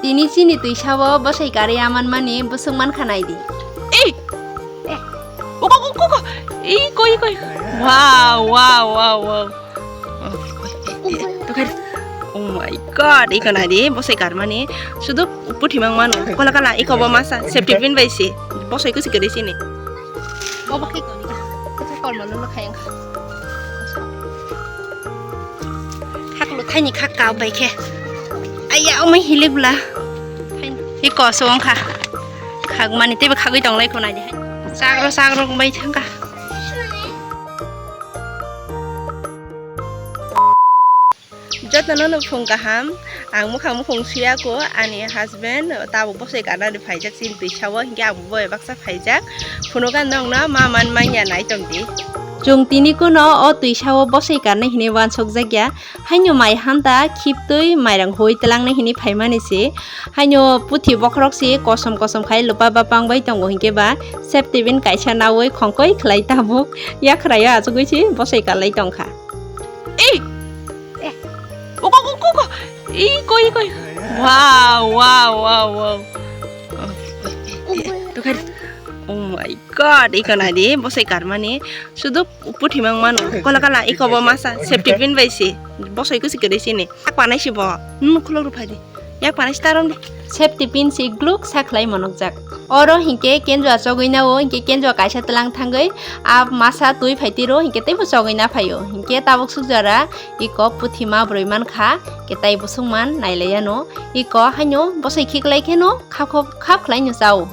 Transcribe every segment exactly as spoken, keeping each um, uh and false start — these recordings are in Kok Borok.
Tini chini twisao bwsai karwi amanmani bwswk mankha naidi. Ei! Eh, oko, oko, oko! Ei, koi, koi! Wow, wow, wow, wow! Oh, eh, eh, eh, tokhari. Oh my God, iko naidi, bwsai karmani. Sudu puthi mang mano. Kola kala, iko bo masa, safety pin bai se. Bwsai kusi kwrwi sini. Obo khe koni kha. Kisa kormo lolo khayang kha. Khaklo thaini khak kau bai khe. Aya, omo hilik bla. Thaini. Iko so wngkha. Khakmani teibo khagwi tonglai kho naidi hai. Chakro, chakro bai thangkha. Jotono no phung kaham, ang mukhang mukhung suya ko, ani husband tabuk bwsai karnani phaijak chini twisao, hinkhe ang bo bai baksa phaijak, phunuka nokno ma man manya nai tong di. Chwng tini kuno o twisao bwsai karnai hinwi uansukjakya, haino mai hanta khiptwi mairang hui twlangnai hinwi phaimani se, haino puthi bokhorok se kosom kosom khai lupa bapang bai tongo, hinkhe ba safety pin kaisa naui khongkoi khlai tabuk yakhraio achugwi se bwsai karlai tongkha. Ei! Eh. Oko, oko, oko! Iko, iko, iko! Wow, wow, wow, wow! Oh, eh, eh, eh, tokhari. Oh my God, iko naidi, bwsai karmani. Sudu puthi mang mano. Kola kala, iko bo masa. Safety pin bai se. Bwsai kusi kwrwi sini. Ak panai se bo. Nunu khulok rw phai di. Yak panai sitarom de. Safety pin si gluk sa khlai monokjak. Oro hinkhe kenjua chogwi nao, hinkhe kenjua kaisa twlang thangwi a masa twi phai tiro, hinkhe teibo chogwi na phaio. Hinkhe tabuk sukjora iko puthi ma brwi mankha, hinkhe tai bwswk man nailaiano. Iko haino bwsai khiklai kheno khap khop, khap khlai no chao.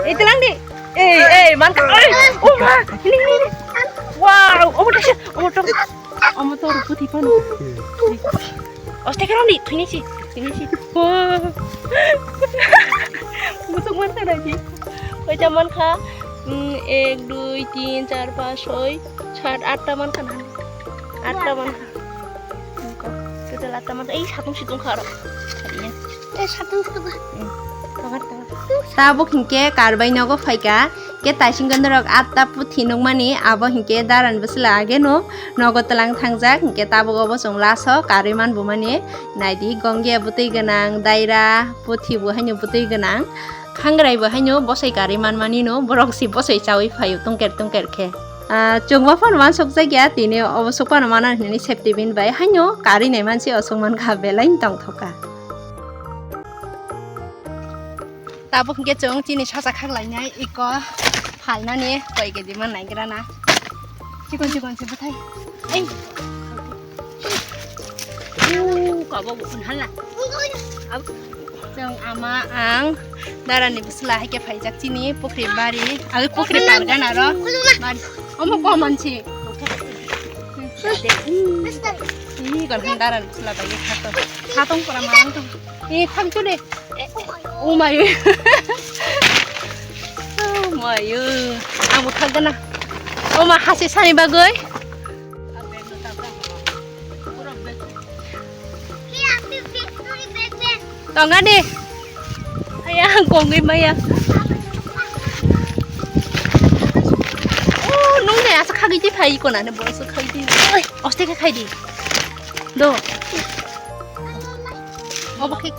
Ei, tlang di. Ei, ei, man ka. Ei, oh ma. Ini, ini, ini. Wow, omo tasa, omo tor. Omo tor puthi pano. Oste kero ni, thini si, thini si. Wow. Busuk man ka lagi. Oja man ka. Hmm, ek, dui, tin, char, panch, choi, sat, atta man ka na. Atta man ka. Total atta man ka. Ei, satung situng ka aro. Sariya. Eh, satung situng ka. Hmm. Tabuk hinkhe karbai nogo phaikha, hinkhe taising gondorok atta puthi nukmani, abo hinkhe daran bwswla ageno nogo twlang thangjak, hinkhe tabuk obo chwng laso karwi manbumani. Naidi, gongya bwtwi gwnang, daira, puthi bo haino bwtwi gwnang, khangrai bo haino bwsai karwi manmani no, borok si bwsai chawi phaio tungker tungker khe. Ah, chwngma phano uansukjakya, tini obo sukphano mana hinwi safety pin bai haino karwi nai mansi osuk mankha, belai tongthokha. Tabuk hinkhe chwng chini sacha khaklainai iko phalnani koi kedi man naigrana. Chikon chikon se bwthai. Ei. Uu, kabo bukun hala. Ab-, chwng ama ang darani bwswla haikhe phaijak chini pukri bari. Agi pukri pargana ro. Bari. Omo komansi. Ih, kon darani bwswla bai khato. Khatong pora ma ang tong. Eh, kham chule. Oh my. Oh my. Ang bo khagana. Oh ma, hasi sani bagoi. Tonga de. Aya, kongwi maya. Oh, nung de asa khagwi di phai ko na ne bo so khagwi di. Oi, oste khe khai di. Do. Obo khe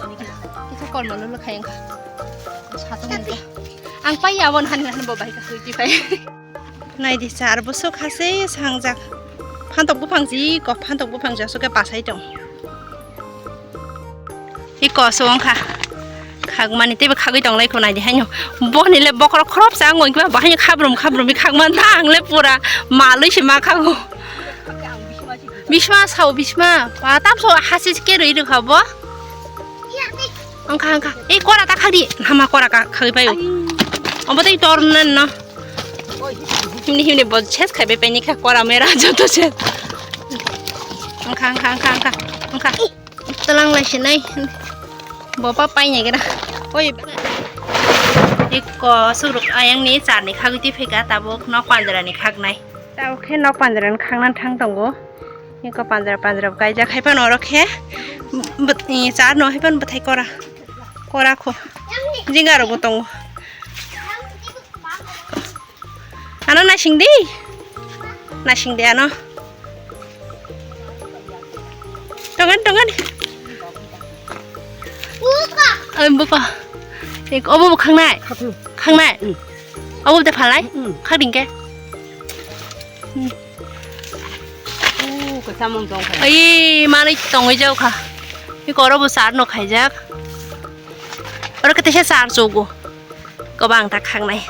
kisa kormo lolo khai ang kha. Satung ni. Ang pai abon han han bo bai ka sui ti pai. Nai di char bo sok hase sangjak. Phantok buphang ji ko phantok buphang ja sok ke pasai tong. Iko so ang kha. Khagmani tebe khagwi tong lai ko nai di haino. Boni le bokrok khorop sa ang oi ba haino khabrum khabrum bi khagman ta ang le pura malui se ma khago. Bisma sao, bisma. Patam so hasis ke roi roi khabo. Angkha, angkha. Ei, kora ta khadi. Hama kora ka khagwi paio. Obo tei tor nan no. Himni himni bo ses khaibe paini kha kora mera joto ses. Angkha, angkha, angkha, angkha. Angkha. Talang lai sinai. Bo pa pai nai gra. Oi. Iko sugruk ayang ni char ni khagwi ti phika tabuk nok panjra ni khagnai. Tabuk khe nok panjra ni khagna thang tongo. Eko panjra panjra bo kaijak hai phano oro khe, bw-, i, char no hai phano bwthai kora, kora kho. Jinga rok bo tongo. Ano nasing di. Nasing di ano. Tongan, tongan. Ang bapa. Ek obo bo khangnai. Khaklu. Khangnai. Hmm. Obo de phalai. Hmm. Khading ke. Hmm. Oh, ko samung tong kha. Ai, manai tongwi jao kha. Ni koro bo sar no khaijak. Oro kete se sar chogo. Kobang ta khangnai.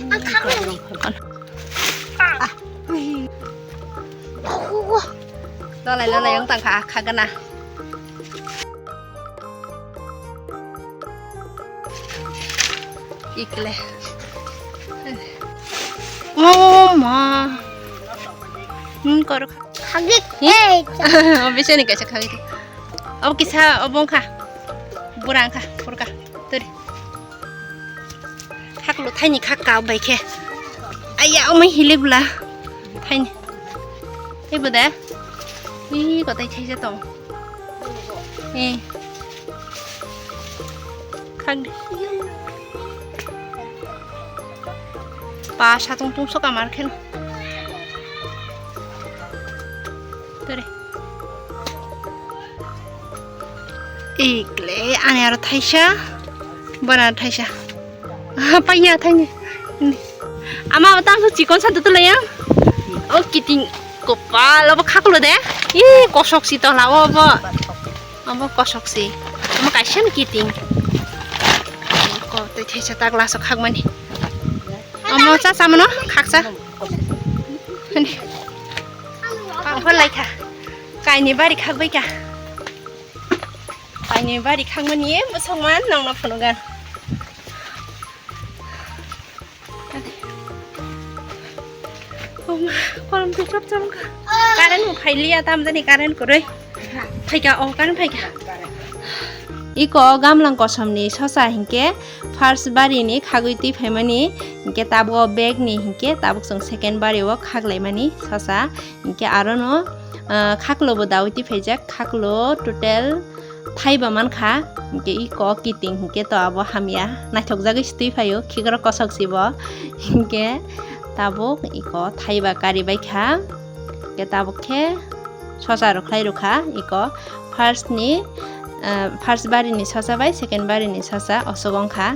Ang khangnai. Ah. Lalai, lalai, ang tang kha, kha gana. Ikle. Oh, ma. Hmm, kor kha. Khagik. Hey. Oh, bisa ni kaisa khagik. Oh, kisa, oh, bong kha. Burang kha, pur kha. Turi. Khaklo thaini khak ka bai khe. Aya, omai hili bwla. Thaini. Tei bo de. Ih, kotai thaisa tong. Eh. Khak de. Pa satung tung soka mar khen. Tore. Ikle, ani aro thaisa, bana thaisa. Ah, paiya thaini. Ama tamso chikon sa dutu layang. O kiting kopal obo khaklo de. Ih, kosok si tola obo. Obo kosok si. Omo kaisa ni kiting. Ko tei thaisa ta glass o khakmani. Omo cha chamano khaksa. Pangphor laikha. Kaini bari khakbai kha. Kaini bari khakmani e bosongman nongno phunugan. Oma, kolom tu chop chop ka. Current mo phailiya tam jani current koroi. Phaika, oh, current phaika. Iko gamlang kosom ni sosa hinkhe first bari ni khagwi twi phaimani, hinkhe tabuk o bag ni hinkhe tabuk chwng second bari o khaklaimani sosa, hinkhe aro no, ah, khaklo bo dawi twi phaijak, khaklo total thaiba mankha, hinkhe iko kiting hinkhe to abo hamya naithokjagwi se twi phaio, khikrok kosok se bo, hinkhe tabuk iko thaiba karibaikha, hinkhe tabuk khe sosa rok khlai rwkha iko first ni, ah, first bari ni sosa bai second bari ni sosa osok wngkha.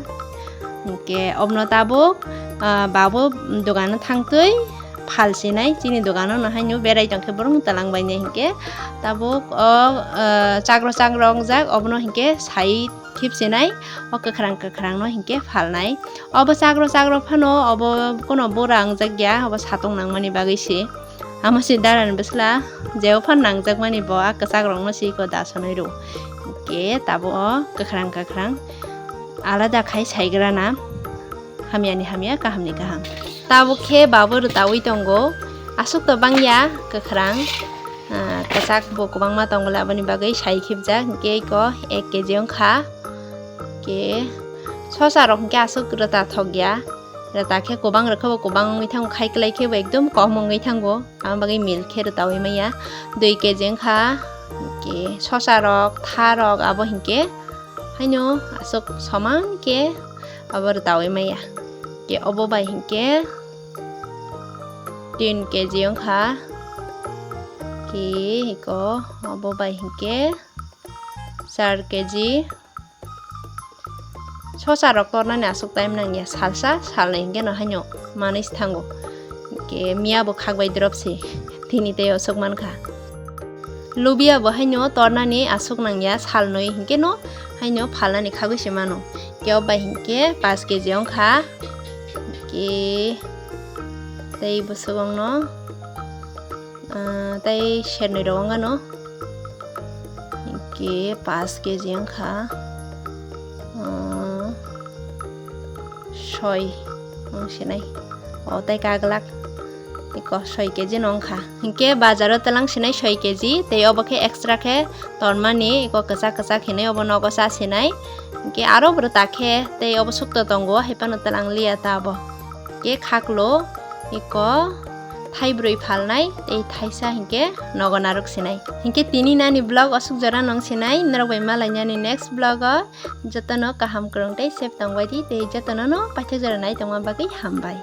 Hinkhe obno tabuk, ah, babu dogano thangtwi phal sinai, chini dogano no haino berai tongkhe borok no twlang bainai hinkhe tabuk o, ah, chakro chakro wngjak obono hinkhe sai khip sinai o kwkhrang kwkhrang no hinkhe phalnai. Obo chakro chakro phano obo kono bura wngjak ya, obo satung nangmani bagwi se. Amo se dara ni bwsla jeo phan nangjakmani bo a kwchak rokno se iko da sonoi rw. Hinkhe tabuk o kwkhrang kwkhrang alada khai saigrana hamya ni hamya, kaham ni kaham. Tabuk khe babo rwtaui tongo, aswk to bangya kwkhrang, ah, kwchak bo kwbangma tongo le aboni bagwi sai khibjak, hinkhe iko ek keji wngkha. Hinkhe sosa rok hinkhe aswk rwta thokya. Rwta khe kwbang rwkhe bo kwbang wngwi thango, khai kwlai khe bo ekdom kom wngwi thango, amo bagwi mil khe rwtaui manya. Dui keji wngkha, hinkhe sosa rok, tha rok abo hinkhe haino aswk soman khe abo rwtaui manya. Hinkhe obo bai hinkhe tin keji wngkha, hinkhe iko obo bai hinkhe char keji. Sosa rok tornani aswk time nangya, salsa salnwi hinkhe no haino manwi se thango. Hinkhe miya bo khak bai drop se, tini tei oswk mankha. Lubia bo haino tornani aswk nangya, salnwi hinkhe no haino phalnani khagwi se mano. Hinkhe o bai hinkhe paanch keji wngkha. Hinkhe tei bwswk wngno, ah, tei sernwi rok wngano. Hinkhe paanch keji wngkha, ah, soi wng sinai. O tei kaglak iko soi keji no wngkha. Hinkhe bazaro twlang sinai soi keji, tei obo khe extra khe tonmani, iko kwchak kwchak hinwi obo nogo cha sinai. Hinkhe aro bo rwta khe tei obo sukto tongo, hai phano twlang liya ta obo. Khe khaklo iko thaibrwi phalnai tei thaisa hinkhe nogo narwk sinai. Hinkhe tini nani vlog aswk jora nung sinai, norok bai malainani next vlog o. Jotono kaham kwrwng tei safe tongbai di tei jotono no paithak jora nai tongma bagwi hambai.